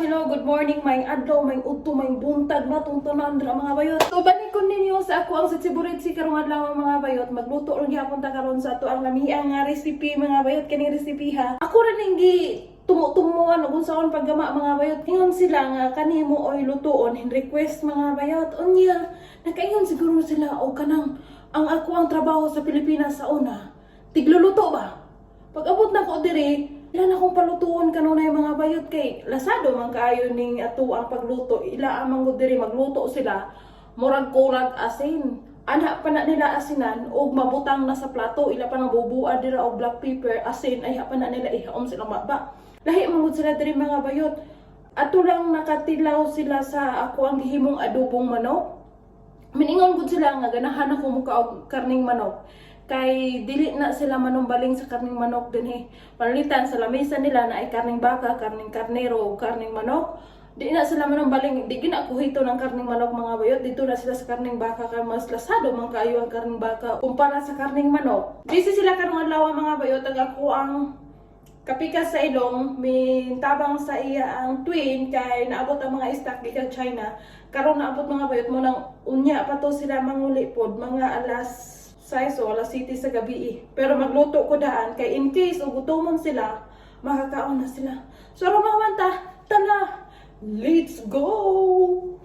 Hello, good morning, maayong adlaw, maayong udto, maayong buntag na tanan dira, mga bayot. So balik ko ninyo sa ako ang Sitsiburitsi karong adlaw, mga bayot. Magluto lang gyapon ta karon sa ato ang lamiang nga recipe, mga bayot, kaning recipe ha. Ako ra ning gi tumo-tumuan ug unsaon paggama, mga bayot. Ingon sila nga kanimo oy lutuon in request, mga bayot. Unya, nakaingon siguro sila og kanang ang ako ang trabaho sa Pilipinas sa una. Tigluluto ba? Pag abot na ko diri, ila na akong palutuon kanunay, mga bayot, kay lasado man kaayo ning ato ang pagluto. Ila amang gud diri magluto sila, murag kulag asin. Ana pa na nila asinan og mabutang na sa plato, ila pa nang bubuan dira og black pepper, asin ay pa na nila ihaom silang maba. Lahi man gud sila diri, mga bayot. Ato lang nakatilaw sila sa ako ang gihimong adobong manok. Miningon gud sila nga ganahan ako muka og karning manok kay dili na sila manumbaling sa karning manok dinhi. Panalitan sa lamesa nila na ay karning baka, karning karnero o karning manok. Di na sila manumbaling, di gina ako hito ng karning manok, mga bayot. Dito na sila sa karning baka kay mas lasado man kaayo ang karning baka kumpara sa karning manok. Busy sila karong adlaw, mga bayot, ang ako ang kapikas sa ilong, tabang sa iya ang twin kay naabot ang mga stock gikan China. Karon naabot, mga bayot, mo nang unya pa to sila manguli pod mga alas 6 o alas 7 sa gabi eh. Pero magluto ko daan kay in case og gutomon sila, makakaon na sila. So aron mga manta, tala, let's go!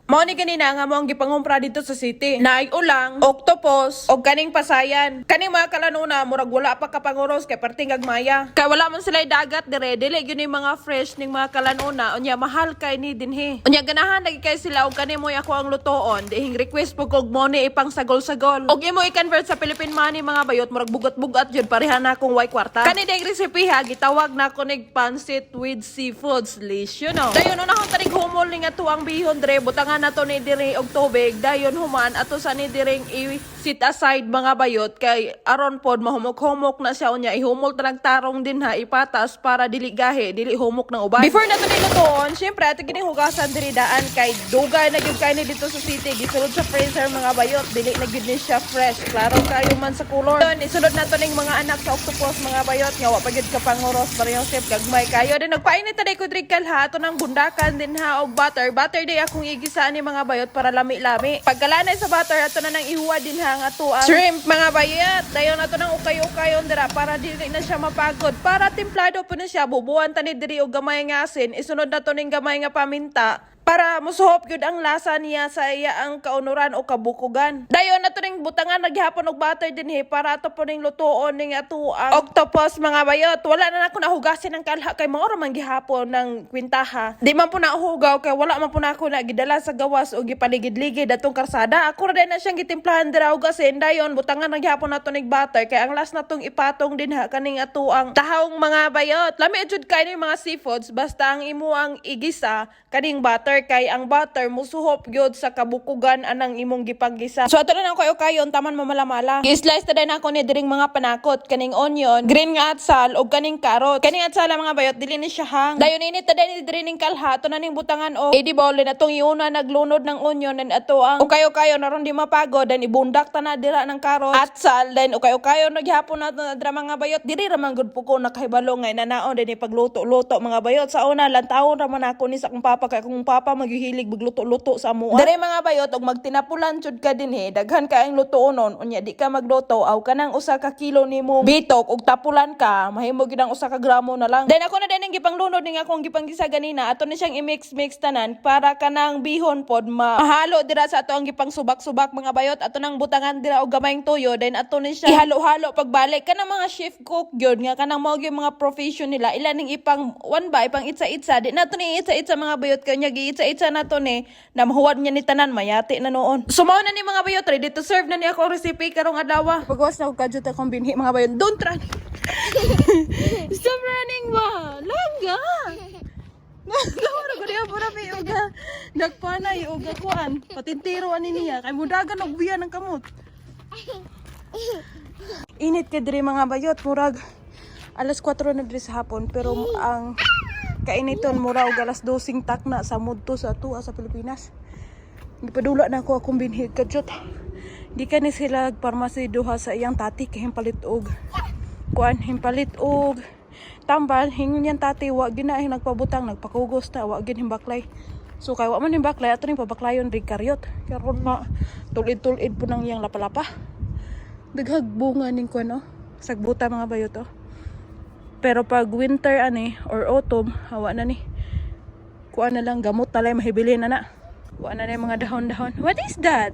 Mao ni ganina nga mo ang gipangumpra dito sa city. Naay ulang, octopus, og kaning pasayan. Kaning mga kalanuna murag wala pa kapanguros kay perting gagmaya. Kay wala man sila dagat dire, dili gyud ni mga fresh ning mga kalanuna. Unya mahal kay ni dinhi. Unya ganahan lagi kay sila og kani mo'y ako ang lutoon. Dihing request po kog mo ni ipang sagol-sagol. Og imo i-convert sa Philippine money, mga bayot, murag bugat-bugat jud, pareha na akong way kwarta. Kani ding recipe ha, gitawag na ko nig pancit with seafoods list. Dayon unahon tanig humol ni nga tuang bihon dre, butangan nato ni diri og tubig, dayon human ato sa ni diring i-sit aside, mga bayot, kay aron pod mahumok-humok na siya. Unya ihumol tanag tarong din ha, ipatas para dili gahi, dili humok ng uban. Before nato ni lutoon, syempre ato kining hugasan diri daan kay dugay na gyud kay ni dito sa city, gisulod sa freezer, mga bayot, dili na gyud ni siya fresh. Klaro kayo man sa color. Dayon isulod nato ning mga anak sa octopus, mga bayot, nga wa pa gyud kapanguros, pareho sef gagmay kayo. Din nagpainit ta ko diri kalha, ato nang bundakan din ha og butter. Butter day akong igisa ni, mga bayot, para lami-lami. Pagkalanay sa butter, ato na nang ihuwa din ha nga ato ang shrimp, mga bayot. Dayon ato nang ukay-ukayon dira para dili na siya mapagod. Para templado po na siya, bubuan ta ni diri og gamay nga asin. Isunod na to ning gamay nga paminta para musuhop gyud ang lasa niya sa iya ang kaunuran o kabukugan. Dayon ato ning butangan naghapon og butter dinhi para ato po ning lutuon ning ato ang octopus, mga bayot. Wala na nako nahugasin ang kalha kay mao ra man gihapon ng kwintaha. Di man po na hugaw kay wala man po na ako na gidala sa gawas o gipaligid-ligid atong karsada. Ako ra din na siyang gitimplahan dira og asin, dayon butangan naghapon nato ning butter kay ang last na tong ipatong din ha kaning ato ang tahong, mga bayot. Lami jud kay ning mga seafoods basta ang imo ang igisa kaning butter kay ang butter musuhop gyud sa kabukugan anang imong gipaggisa. So ato na nang kayo kayon taman mamalamala. Gi-slice ta din ako ni diring mga panakot kaning onion, green nga atsal ug kaning carrot. Kaning atsal, mga bayot, dili ni siya hang. Dayon init ta din diri ning kalha, ato na ning butangan og edible na atong iuna naglunod ng onion and ato ang ukay-ukayo naron di mapagod, then ibundak ta na dira ng carrot atsal, then ukay-ukayo naghapon nato na dira, mga bayot. Diri ra man gud po ko nakahibalo nga inanaon din pagluto-luto, mga bayot. Sa una lantawon ra man ako ni sa akong papa kay akong papa maghihilig magluto-luto sa amoa. Diri, mga bayot, og magtinapulan jud ka dinhi, daghan ka ang lutuonon. Unya di ka magluto, aw kanang 1 ka kilo nimo bitok og tapulan ka, mahimo gyud ang 1 ka gramo na lang. Then ako na din ang gipanglunod ning akong gipanggisa ganina, ato ni siyang i-mix-mix tanan para kanang bihon pod mahalo dira sa ato ang gipang subak-subak, mga bayot. Ato nang butangan dira og gamayng tuyo, then ato ni siya ihalo-halo pagbalik. Kanang mga chef cook gyud nga kanang mao gyud mga profession nila, ila ning ipang one ba ipang itsa-itsa. Di nato ni itsa-itsa, mga bayot, kanya giitsa-itsa na to ni na mahuwad niya ni tanan, mayati na noon. So mao na ni, mga bayot, ready to serve na ni ako recipe karong adlaw. Pagawas na og kadyot akong binhi, mga bayot. Don't run. Stop running ba? Langga. Nagawa ko niya para may uga. Nagpanay uga kuan. Patintiro ani niya kay mudagan og biya ng kamot. Init kay diri, mga bayot, murag alas 4 na diri sa hapon pero ang kainiton mura og alas 12 takna sa mudto sa tuwa sa Pilipinas. Gipadula na ako akong binhi kadyot. Di ka ni sila pharmacy duha sa iyang tati kay himpalit og kuan, himpalit og Tambal hingon yan tati, wa gyud na nagpabutang, nagpakugos ta, wa gyud himbaklay. So kay wa man himbaklay, ato ning pabaklayon rig karyot. Karon na tulid-tulid po nang iyang lapalapa. Daghag bunga ning kuan, oh. Sagbuta, mga bayot, oh. Pero pag winter ani or autumn, hawa na ni. Kuan na lang, gamot talay mahibilin na na. Kuan na na yung mga dahon-dahon. What is that?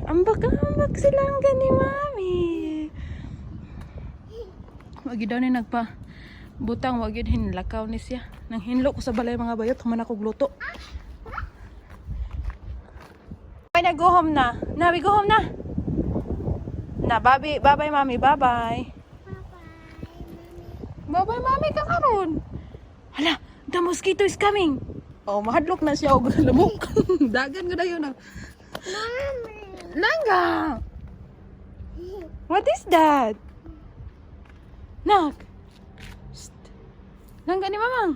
Ambak, ambak sila ang gani, mami. Wagi daw ni nagpa butang, wag yun hinlakaw ni siya. Nang hinlo ko sa balay, mga bayot, human ako gluto. Ay, na go home na. Na, we go home na. Na, babi, bye-bye, mami, bye-bye. Bye-bye, mami, kakaron. Hala, the mosquito is coming. Oh, mahadlok na siya og lamok. Dagan ko dayon na. Mommy. Langga! What is that? Nak! Psst. Langga ni mamang.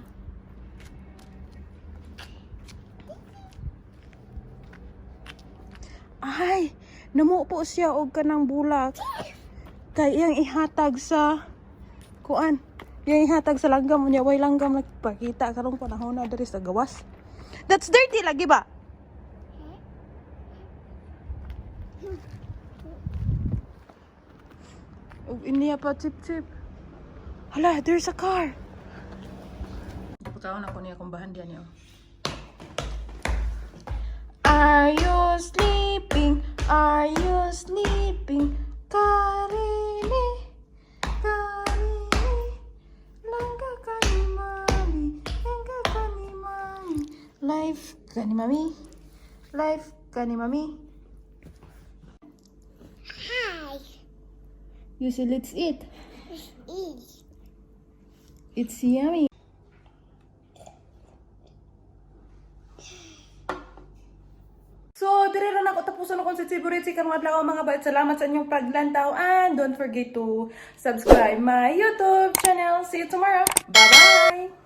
Ay, namupo siya og kanang bulak. Kay iyang ihatag sa kuan. Iyang ihatag sa langgam, unya way langgam nagpakita karong panahon na diri sa gawas. That's dirty lagi ba? Ug iniya pa chip chip. Hala, there's a car. Pagkaon ako niya kung bahan diyan niyo. Are you sleeping? Are you sleeping? Karini, Karini, langga ka ni mami, langga ka ni mami. Life ka ni mami, life ka ni mami. Hi. You say, "Let's eat." Eat. It's yummy. So, dire ra nako tapuson akong sa Tsiburitsi karong adlaw, mga bayot. Salamat sa inyong paglantaw and don't forget to subscribe my YouTube channel. See you tomorrow. Bye-bye!